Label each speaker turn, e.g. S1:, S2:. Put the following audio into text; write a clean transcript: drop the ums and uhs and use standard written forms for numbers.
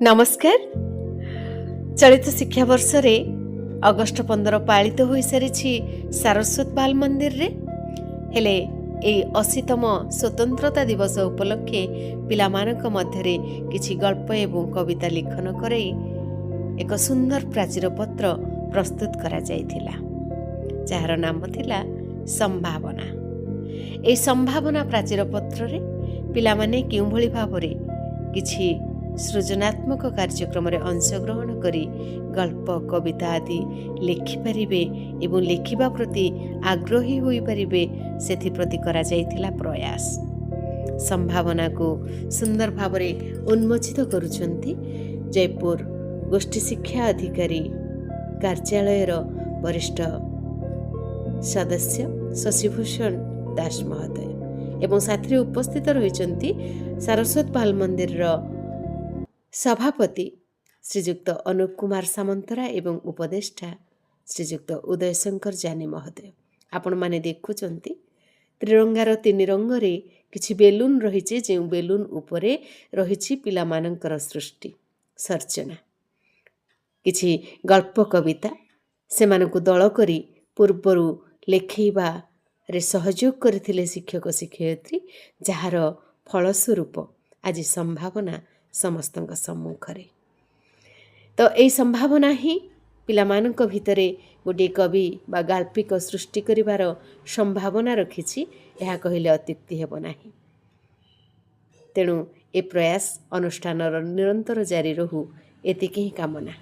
S1: ନମସ୍କାର। ଚଳିତ ଶିକ୍ଷାବର୍ଷରେ ଅଗଷ୍ଟ 15 ପାଳିତ ହୋଇସାରିଛି ସାରସ୍ୱତ ବାଲ ମନ୍ଦିରରେ। ହେଲେ ଏହି 80ତମ ସ୍ୱତନ୍ତ୍ରତା ଦିବସ ଉପଲକ୍ଷେ ପିଲାମାନଙ୍କ ମଧ୍ୟରେ କିଛି ଗଳ୍ପ ଏବଂ କବିତା ଲିଖନ କରାଇ ଏକ ସୁନ୍ଦର ପ୍ରାଚୀର ପତ୍ର ପ୍ରସ୍ତୁତ କରାଯାଇଥିଲା, ଯାହାର ନାମ ଥିଲା ସମ୍ଭାବନା। ଏହି ସମ୍ଭାବନା ପ୍ରାଚୀର ପତ୍ରରେ ପିଲାମାନେ କେଉଁଭଳି ଭାବରେ କିଛି ସୃଜନାତ୍ମକ କାର୍ଯ୍ୟକ୍ରମରେ ଅଂଶଗ୍ରହଣ କରି ଗଳ୍ପ, କବିତା ଆଦି ଲେଖିପାରିବେ ଏବଂ ଲେଖିବା ପ୍ରତି ଆଗ୍ରହୀ ହୋଇପାରିବେ, ସେଥିପ୍ରତି କରାଯାଇଥିଲା ପ୍ରୟାସ। ସମ୍ଭାବନାକୁ ସୁନ୍ଦର ଭାବରେ ଉନ୍ମୋଚିତ କରୁଛନ୍ତି ଜୟପୁର ଗୋଷ୍ଠୀ ଶିକ୍ଷା ଅଧିକାରୀ କାର୍ଯ୍ୟାଳୟର ବରିଷ୍ଠ ସଦସ୍ୟ ଶଶିଭୂଷଣ ଦାସ ମହୋଦୟ ଏବଂ ସାଥିରେ ଉପସ୍ଥିତ ରହିଛନ୍ତି ସାରସ୍ୱତ ବାଲ ମନ୍ଦିରର ସଭାପତି ଶ୍ରୀଯୁକ୍ତ ଅନୁପ କୁମାର ସାମନ୍ତରା ଏବଂ ଉପଦେଷ୍ଟା ଶ୍ରୀଯୁକ୍ତ ଉଦୟଶଙ୍କର ଜାନି ମହୋଦୟ। ଆପଣମାନେ ଦେଖୁଛନ୍ତି, ତ୍ରିରଙ୍ଗାର ତିନି ରଙ୍ଗରେ କିଛି ବେଲୁନ ରହିଛି, ଯେଉଁ ବେଲୁନ ଉପରେ ରହିଛି ପିଲାମାନଙ୍କର ସୃଷ୍ଟି ସର୍ଜନା, କିଛି ଗଳ୍ପ, କବିତା। ସେମାନଙ୍କୁ ଦଳ କରି ପୂର୍ବରୁ ଲେଖେଇବାରେ ସହଯୋଗ କରିଥିଲେ ଶିକ୍ଷକ ଶିକ୍ଷୟିତ୍ରୀ, ଯାହାର ଫଳସ୍ୱରୂପ ଆଜି ସମ୍ଭାବନା ସମସ୍ତଙ୍କ ସମ୍ମୁଖରେ। ତ ଏହି ସମ୍ଭାବନା ହିଁ ପିଲାମାନଙ୍କ ଭିତରେ ଗୋଟିଏ କବି ବା ଗାଳ୍ପିକ ସୃଷ୍ଟି କରିବାର ସମ୍ଭାବନା ରଖିଛି, ଏହା କହିଲେ ଅତ୍ୟୁକ୍ତି ହେବ ନାହିଁ। ତେଣୁ ଏ ପ୍ରୟାସ ଅନୁଷ୍ଠାନର ନିରନ୍ତର ଜାରି ରହୁ, ଏତିକି ହିଁ କାମନା।